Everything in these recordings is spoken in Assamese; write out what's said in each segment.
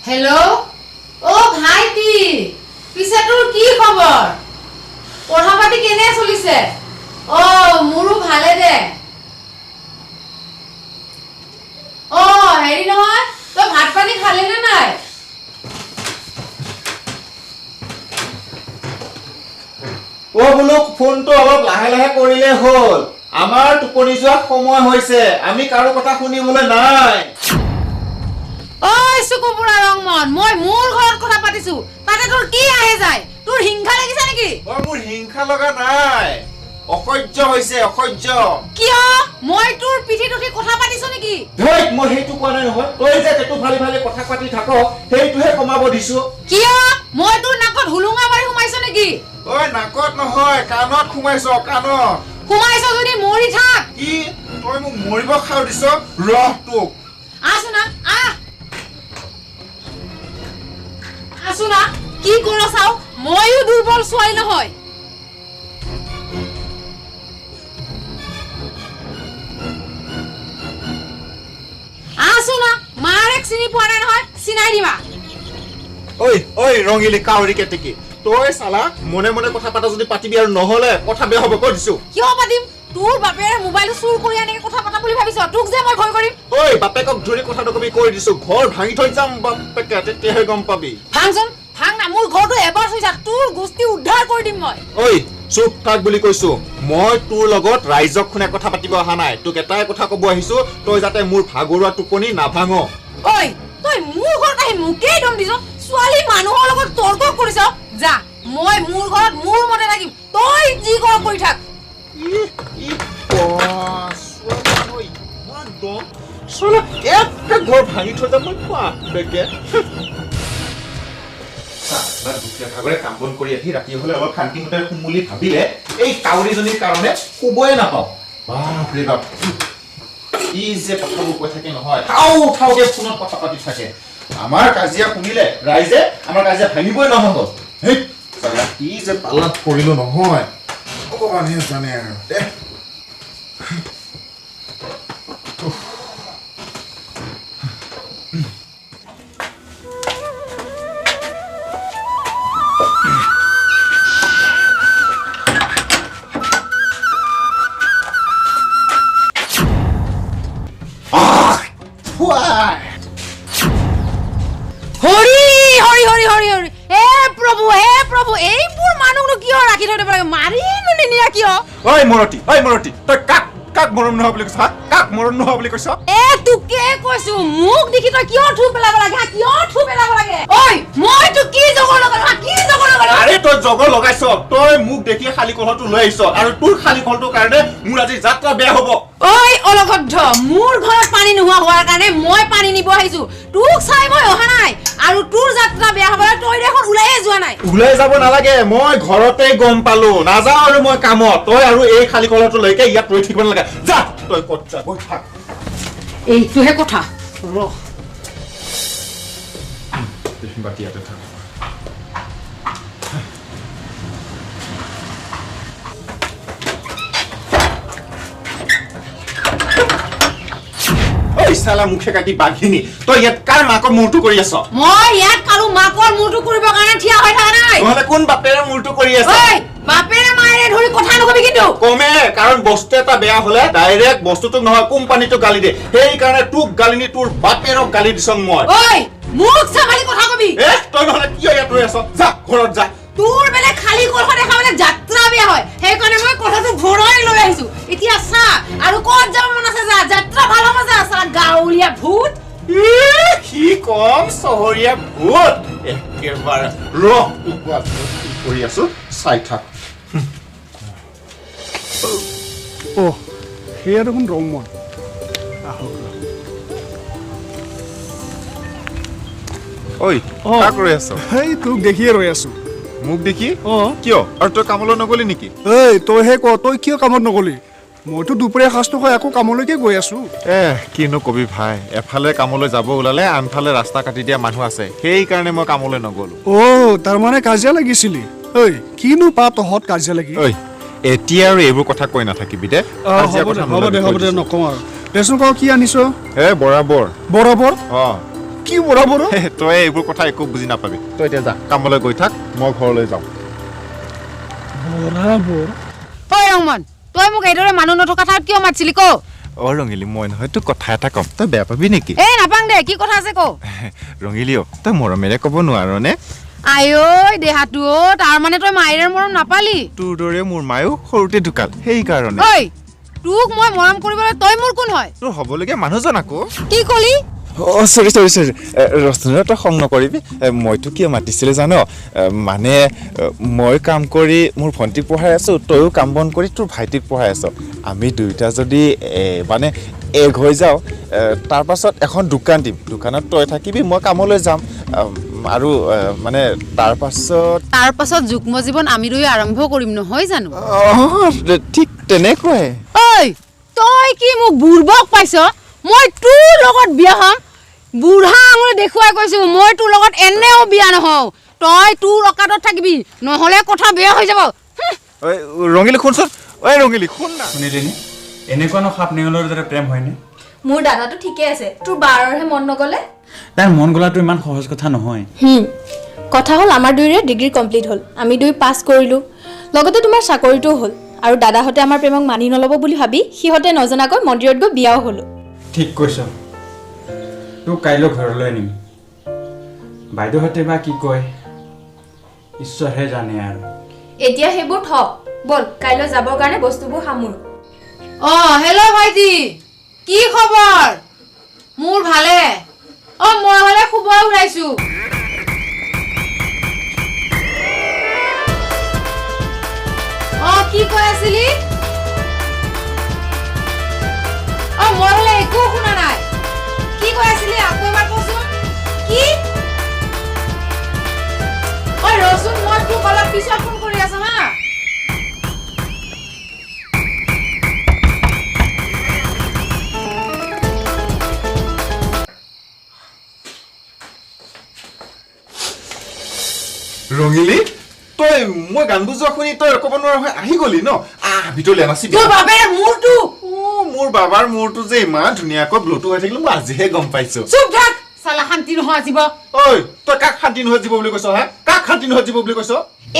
হেল্ল', অ ভাইটি, পিছে তোৰ কি খবৰ? পঢ়া পাতি কেনে চলিছে? অ মোৰো ভালে দে। অ হেৰি নহয়, তই ভাত পানী খালি নে নাই? অ বোলো ফোনটো অলপ লাহে লাহে কৰিলে হ'ল, আমাৰ টোপনি যোৱা সময় হৈছে, আমি কাৰো কথা শুনিবলৈ নাই। ঐ চকুপুৰা ৰংমন, মই মোৰ ঘৰত কথা পাতিছো, তাতে তোৰ কি আহে যায়? তোৰ হিংসা লাগিছে নেকি? অ মোৰ হিংসা লগা নাই, অসহ্য হৈছে, অসহ্য। কিয়, মই তোৰ পিঠিত উঠি কথা পাতিছো নেকি? ধেই, মই সেইটো কোৱা নাই নহয়, তই যে টেটু ফালি ফালি কথা পাতি থাক সেইটোহে কমাব দিছো। কিয়, মই তোৰ নাকত হুলুঙা মাৰি সোমাইছো নেকি? ঐ নাকত নহয়, কাণত সোমাইছ, কাণত। সোমাইছ যদি মৰি থাক। কি তই মোক মৰিব খাও দিছ? ৰহ তোক। আছো না, আহ আছো না, কি কৰ চাও, ময়ো দুৰ্বল ছোৱালী নহয়। আছো না, মাৰেক চিনি পোৱা নাই নহয়, চিনাই দিবা। ঐ ঐ ৰঙিলী কাউৰী কেতেকী, তই চালা মনে মনে কথা পাতা যদি পাতিবি, আৰু নহ'লে কথা বেয়া হ'ব কৈ দিছো। কিয় পাতিম? তোৰ বাপেৰে মোবাইলটো চুৰ কৰি আনি কথা পাতা বুলি ভাবিছ? তোক যে মই ভয় কৰিম। ঐ বাপেকক ধৰি কথা নকবি কৈ দিছো, ঘৰ ভাঙি থৈ যাম বাপেকে, তেতিয়াহে গম পাবি। ভাংচোন ভাং না, মোৰ ঘৰটো এবাৰ চুই চা, তোৰ গোষ্ঠী উদ্ধাৰ কৰি দিম মই। ঐ চুপ থাক বুলি কৈছো, মই তোৰ লগত ৰাইজক শুনে কথা পাতিব অহা নাই, তোক এটাই কথা ক'ব আহিছো, তই যাতে মোৰ ভাগৰুৱা টোপনি নাভাঙ। ঐ তই মোৰ ঘৰত আহি মোকেই দম দিছ, ছোৱালী মানুহৰ লগত তৰ্ক কৰিছ? যা, মই মোৰ ঘৰত মোৰ মতে থাকিম, তই যি কৰ কৰি থাক। একে ঘৰ ভাঙি থৈ যাম মই বাপেকে। দুখীয়া ভাগৰে কাম বন কৰি আহি ৰাতি হ'লে অলপ শান্তিমতে শুম বুলি ভাবিলে এই কাউৰীজনীৰ কাৰণে শুবয়ে নাপাওঁ। বাপৰে বাপ, ই যে কথাবোৰ কৈ থাকে নহয়, থাও থাওকে ফোনত কথা পাতি থাকে। আমাৰ কাজিয়া শুনিলে ৰাইজে আমাৰ কাজিয়া ভাঙিবই নহ'ব। হেই চালা, কি যে পাল্লাত পৰিলো নহয়, ভগৱানহে জানে আৰু দে। হৰি হৰি হৰি হৰি হৰি, হে প্ৰভু হে প্ৰভু, এইবোৰ মানুহনো কিয় ৰাখি থৈ দিব লাগে? মাৰিনো নিনিয়া কিয়? ঐ মৰতী, ঐ মৰতী, তই কাক কাক মৰম নোহোৱা বুলি কৈছ? হা, কাক মৰম নোহোৱা বুলি কৈছ? এ তোকে কৈছো, মোক দেখি তই কিয় থু পেলাব লাগে? হা, কিয় থু পেলাব লাগে? ঐ মই তোক কি জগৰ লগালো? হা, কি জগৰ লগালো? আৰে তই জগৰ লগাইছ, তই মোক দেখি খালী কলহটো লৈ আহিছ, আৰু তোৰ খালী কলটোৰ কাৰণে মোৰ আজি যাত্ৰা বেয়া হ'ব। ঐ অলগদ্ধ, মোৰ ঘৰত পানী নোহোৱা হোৱাৰ কাৰণে মই পানী নিব আহিছো, তোক চাই মই অহা নাই। আৰু তোৰ যাত্ৰা বেয়া হ'বলৈ তই দেখোন ওলাইয়ে যোৱা নাই। ওলাই যাব নালাগে, মই ঘৰতে গম পালো, নাযাওঁ আৰু মই কামত। তই আৰু এই খালী কলহটো লৈকে ইয়াত ৰৈ থাকিব নালাগে, যা তই ক'ত যা গৈ থাক। এইটোহে কথা, ৰহ। বাতি ইয়াতে থাক। ঐ চালা মুখে কাটি বাঘিনী, তই ইয়াত কাৰ মাকৰ মূৰটো কৰি আছ? মই ইয়াত কাৰো মাকৰ মূৰটো কৰিবৰ কাৰণে থিয় হৈ থকা নাই। নহ'লে কোন বাপেৰে মূৰটো কৰি আছ? ঐ বাপেৰে মায়েৰে ধৰি কথা নকবি কিন্তু। কমে, কাৰণ বস্তু এটা বেয়া হ'লে ডাইৰেক্ট বস্তুটোক নহয় কোম্পানীটোক গালি দিয়ে, সেইকাৰণে তোক গালি নি তোৰ বাপেৰক গালি দিছ মই। ঐ মোক চম্ভালি কথা কবি। এ তই নহ'লে কিয় ইয়াত ৰৈ আছ? যা ঘৰত যা। তোৰ বেলেগ খালী কলহ দেখা মানে যাত্ৰা বেয়া হয়, সেইকাৰণে মই কথাটো ঘৰলৈ লৈ আহিছো। এতিয়া চা আৰু ক'ত যাব মন আছে যা, যাত্ৰা ভাল হ'ব যা। চা গাঁৱলীয়া ভূত। কি কম চহৰীয়া ভূত, একেবাৰে ৰহ তোক কি কৰি আছো চাই থাক। অ সেয়া দেখোন ৰংমন, আহক। ঐ কাক ৰৈ আছ? সেই তোক দেখিয়ে ৰৈ আছো। মোক দেখি? অ। কিয়, আৰু তই কামলৈ নগলি নেকি? ঐ তইহে ক, তই কিয় কামত নগলি? মইতো দুপৰীয়া সাজটো খাই আকৌ কামলৈকে গৈ আছো। এ কিনো কবি ভাই, এফালে কামলৈ যাব ওলালে আনফালে ৰাস্তা কাটি দিয়া মানুহ আছে, সেইকাৰণে মই কামলৈ নগলো। অ তাৰমানে কাজিয়া লাগিছিলি? ঐ কিনো পা তহঁত কাজিয়া লাগি? ঐ এতিয়া আৰু এইবোৰ কথা কৈ নাথাকিবি দে। কাজিয়া হ'ব দে, কথা হ'ব দে, নোলাবি, হ'ব কৈ দে, দিছো। নকওঁ আৰু। দেচোন ক, কি আনিছ? এ বৰাবৰ। বৰাবৰ? অ। কি বৰাবৰ? তই এইবোৰ কথা একো বুজি নাপাবি। তই এতিয়া যা, কামলৈ গৈ থাক, মই ঘৰলৈ যাওঁ। বৰাবৰ। ঐ ৰংমন, তই মোক এইদৰে মানুহ নথকা ঠাইত কিয় মাতিছিলি ক? অ ৰঙিলী, মই নহয় তোক কথা এটা ক'ম, তই বেয়া পাবি নেকি? এই নাপাং দে, কি কথা আছে ক? ৰঙিলী অ, তই মৰমেৰে ক'ব নোৱাৰ নে? আঐ দেহাটো অ, তাৰমানে তই মায়েৰে মৰম নাপালি? তোৰ দৰে মোৰ মায়ো সৰুতে ঢুকাল, সেইকাৰণে। ঐ, তোক মই মৰম কৰিবলৈ তই মোৰ কোন হয়? তোৰ হ'বলগীয়া মানুহজন আকৌ। কি ক'লি? অ চৰি চৰি চৰি, ৰচনা তই খং নকৰিবি। মইতো কিয় মাতিছিলে জান? মানে মই কাম কৰি মোৰ ভণ্টিক পঢ়াই আছোঁ, তয়ো কাম বন কৰি তোৰ ভাইটিক পঢ়াই আছ। আমি দুয়োটা যদি মানে এক হৈ যাওঁ, তাৰপাছত এখন দোকান দিম, দোকানত তই থাকিবি, মই কামলৈ যাম, আৰু মানে তাৰপাছত যুগ্ম জীৱন আমি দুয়ো আৰম্ভ কৰিম নহয় জানো? ঠিক তেনেকুৱাই। ঐ তই কি মোক বুৰ্বক পাইছ? মই তোৰ লগত বিয়া হ'ম? বুঢ়া আঙুলি দেখুৱাই কৈছো, মই তোৰ লগত এনেও বিয়া নহওঁ। তই তোৰ অকাতত থাকিবি, নহ'লে কথা বেয়া হৈ যাব। ৰঙিলী শুনচোন, ঐ ৰঙিলী শুন না। শুনিলিনে, এনেকুৱানো সাপ নেউলৰ দৰে প্ৰেম হয়নে? মোৰ দাদাটো ঠিকে আছে, তোৰ বাৰৰহে মন নগ'লে। তাইৰ মন গলাটো ইমান সহজ কথা নহয়। কথা হ'ল আমাৰ দুয়োৰে ডিগ্ৰী কমপ্লিট হ'ল, আমি দুয়ো পাছ কৰিলোঁ, লগতে তোমাৰ চাকৰিটোও হ'ল, আৰু দাদাহঁতে আমাৰ প্ৰেমক মানি নল'ব বুলি ভাবি সিহঁতে নজনাকৈ মন্দিৰত গৈ বিয়াও হ'লোঁ। ঠিক কৈছ, তোক কাইলৈ ঘৰলৈ আনিম। বাইদেউহঁতে বা কি কয় ঈশ্বৰহে জানে আৰু। এতিয়া সেইবোৰ থক, ব'ল কাইলৈ যাবৰ কাৰণে বস্তুবোৰ সামৰো। অ হেল্ল' ভাইটি, কি খবৰ? মোৰ ভালে। অ মই হ'লে শুব ওলাইছো। অ কি কৈ আছিলি? অ মই হ'লে একো শুনা নাই, কি কৈ আছিলি আকৌ এবাৰ কচোন। কি? অ ৰচোন, মই তোক অলপ পিছত ফোন কৰি আছো হা। ৰঙিলী, তই মই গান বজোৱা শুনি তই ক'ব নোৱাৰা হৈ আহি গলি ন? আহ ভিতৰলৈ নাচিবি। তোৰ বাবাৰ মূৰটো। মোৰ বাবাৰ মূৰটো যে ইমান ধুনীয়াকৈ ব্লুটো হৈ থাকিল, মই আজিহে গম পাইছো। চুপ থাক চালা, শান্তি নোহোৱা জীৱ। ঐ তই কাক শান্তি নোহোৱা জীৱ বুলি কৈছ? হা, কাক শান্তি নোহোৱা জীৱ বুলি কৈছ?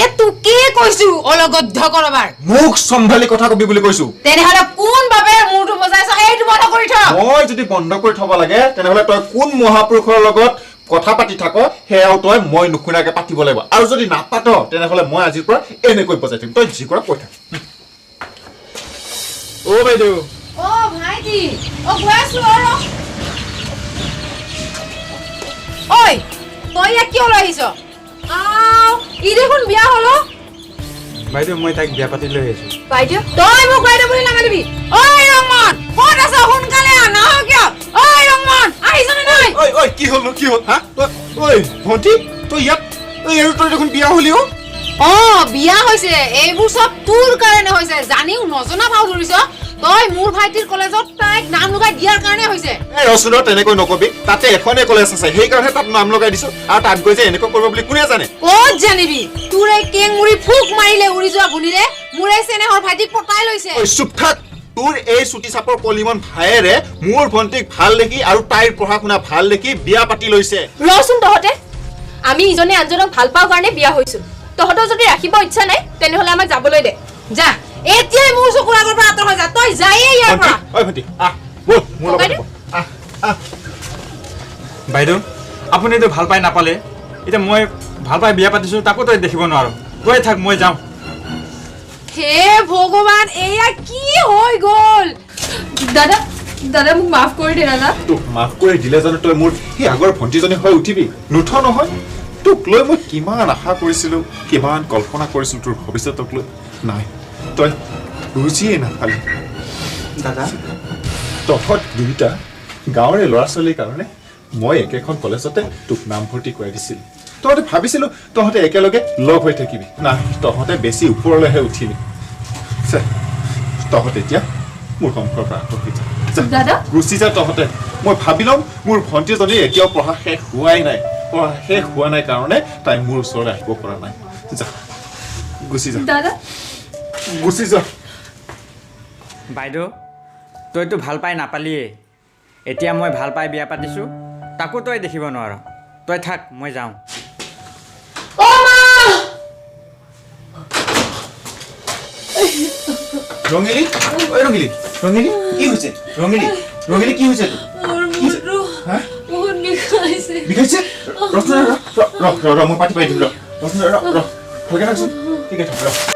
এ তোকে কৈছো, অলগদ্ধ কৰবাৰ। মোক চম্ভালি কথা কবি বুলি কৈছো। তেনেহলে কোন বাবেৰ মূৰটো বজাইছ সেইটো বন্ধ কৰি থ। মই যদি বন্ধ কৰি থব লাগে তেনেহলে তই কোন মহাপুৰুষৰ লগত কথা পাতি থাক সেয়াও তই মই নুশুনাকে পাতিব লাগিব, আৰু যদি নাপাত তেনেহলে মই আজিৰ পৰা এনেকৈ বজাই থাকিম। তই যি কৰা কৈ থাক। অ বাইদেউ। অ ভাইটি, অ গৈ আছো আৰু। ঐ তই ইয়াত কিয় লৈ আহিছ? আও ই দেখোন বিয়া হল। বাইদেউ মই তাইক বিয়া পাতি লৈ আহিছো। বাইদেউ তই মোক বাইদেউ বুলি নামাতিবি। ঐ ৰংমন ক'ত আছ? সোনকালে আহ, নাহ কিয়? ঐ ৰংমন আহিছনে নাই? ঐ ঐ কি হ'ল কি হ'ল? হা ঐ ভণ্টি তই ইয়াত? ঐ আৰু তই দেখোন বিয়া হ'লিও। অ বিয়া হৈছে, এইবোৰ চব তোৰ কাৰণে হৈছে। জানিও নজনা ভাও ধৰিছ তই। মোৰ ভাইটিৰ কলেজত তাইক নাম লগাই দিয়াৰ কাৰণে হৈছে। এই ৰচোন, তেনেকৈ নকবি। তাতে এখনে কলেজ আছে, সেইকাৰণে তাত নাম লগাই দিছো। আৰু তাত গৈ যে এনেকৈ কৰিব বুলি কোনে জানে? ক'ত জানিবি? তোৰ এই কেংমুৰি ফুক মাৰিলে উৰি যোৱা গুণীৰে মোৰ এই চেনেহৰ ভাইটিক পতাই লৈছে। ঐ চুপ থাক। তোৰ এই চুটি চাপৰ কলিমন ভায়েৰে মোৰ ভণ্টিক ভাল দেখি আৰু তাইৰ পঢ়া শুনা ভাল দেখি বিয়া পাতি লৈছে। ৰচোন তহঁতে, আমি ইজনে আনজনক ভাল পাওঁ কাৰণে বিয়া হৈছো। তহঁতৰ যদি ৰাখিব ইচ্ছা নাই তেনেহ'লে আমাক যাবলৈ দে। যা এতিয়াই মোৰ চকুৰ আগৰ পৰা আঁতৰ হৈ যা। তই যায়ে ইয়াৰ পৰা। ঐ ভণ্টি আহ, ব'ল মোৰ লগত। আহ আহ। বাইদেউ আপুনিতো ভাল পাই নাপালে, এতিয়া মই ভাল পাই বিয়া পাতিছো, তাকো তই দেখিব নোৱাৰো। গৈ থাক, মই যাওঁ। হে ভগৱান, এয়া কি হৈ গ'ল? দাদা দাদা মোক মাফ কৰি দে দাদা। তোক মাফ কৰি দিলে জানো তই মোৰ সেই আগৰ ভণ্টিজনী হৈ উঠিবি? নুঠ নহয়। তোক লৈ মই কিমান আশা কৰিছিলো, কিমান কল্পনা কৰিছিলো তোৰ ভৱিষ্যতক লৈ। নাই, তই বুজিয়ে নাপালি। দাদা তহঁত দুয়োটা গাঁৱৰে ল'ৰা ছোৱালীৰ কাৰণে মই একেখন কলেজতে তোক নামভৰ্তি কৰাই দিছিলোঁ। তহঁতে ভাবিছিলোঁ তহঁতে একেলগে লগ হৈ থাকিবি। নাই, তহঁতে বেছি ওপৰলৈহে উঠিলি। তহঁত এতিয়া মোৰ সন্মুখৰ পৰা আঁতৰি যা। দাদা গুচি যা তহঁতে। মই ভাবি ল'ম মোৰ ভণ্টিজনীৰ এতিয়াও পঢ়া শেষ হোৱাই নাই। পঢ়া শেষ হোৱা নাই কাৰণে তাই মোৰ ওচৰলৈ আহিব পৰা নাই। যা গুচি যা। দাদা গুচি যা। বাইদেউ তইতো ভাল পাই নাপালিয়ে, এতিয়া মই ভাল পাই বিয়া পাতিছোঁ, তাকো তই দেখিব নোৱাৰ। তই থাক, মই যাওঁ। ৰঙিলী, ঐ ৰঙিলী, ৰঙিলী কি হৈছে? ৰঙিলী, ৰঙিলী কি হৈছে? বহুত বিষাইছে। বিষাইছে? ৰচনা, ৰ ৰ ৰ, মই পাতি পাৰি দিম। ৰ ৰচনা, ৰ ৰ, ভালকে থাকচোন। ঠিক আছে, ৰ।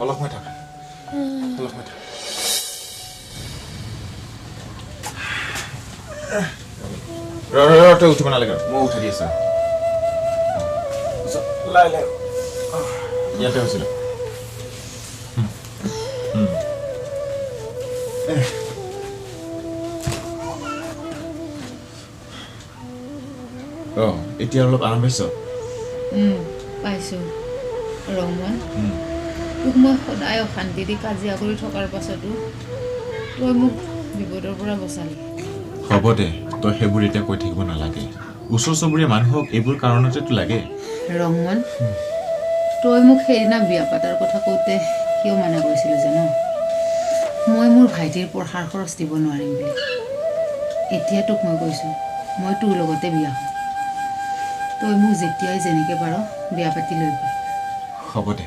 অলপ সময় থাক, অলপ সময় থাক। ৰ ৰ ৰ, তই উঠিব নালাগে, মই উঠাই দি আছোঁ। লাহে লাহে ইয়াতে হৈছিলে। অঁ, এতিয়া অলপ আৰাম পাইছ? পাইছোঁ ৰংমন। তোক মই সদায় অশান্তি দি কাজিয়া কৰি থকাৰ পাছতো তই মোক বিপদৰ পৰা বচালি। হ'ব দে, তই সেইবোৰ এতিয়া কৈ থাকিব নালাগে। ওচৰ চুবুৰীয়া মানুহক এইবোৰ কাৰণতেতো লাগে। ৰংমন, তই মোক সেইদিনা বিয়া পাতাৰ কথা কওঁতে কিয় মানা কৰিছিলি জান? মই মোৰ ভাইটিৰ পঢ়াৰ খৰচ দিব নোৱাৰিম বুলি। এতিয়া তোক মই কৈছোঁ, মই তোৰ লগতে বিয়া হ'ম। তই মোক যেতিয়াই যেনেকৈ পাৰ বিয়া পাতি লৈ গৈ। হ'ব দে,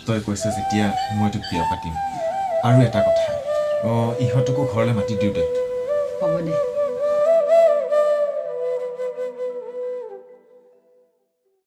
তই কৈছ যেতিয়া মই তোক বিয়া পাতিম। আৰু এটা কথা, অঁ, ইহঁতকো ঘৰলৈ মাতি দিওঁ দে। হ'ব দে।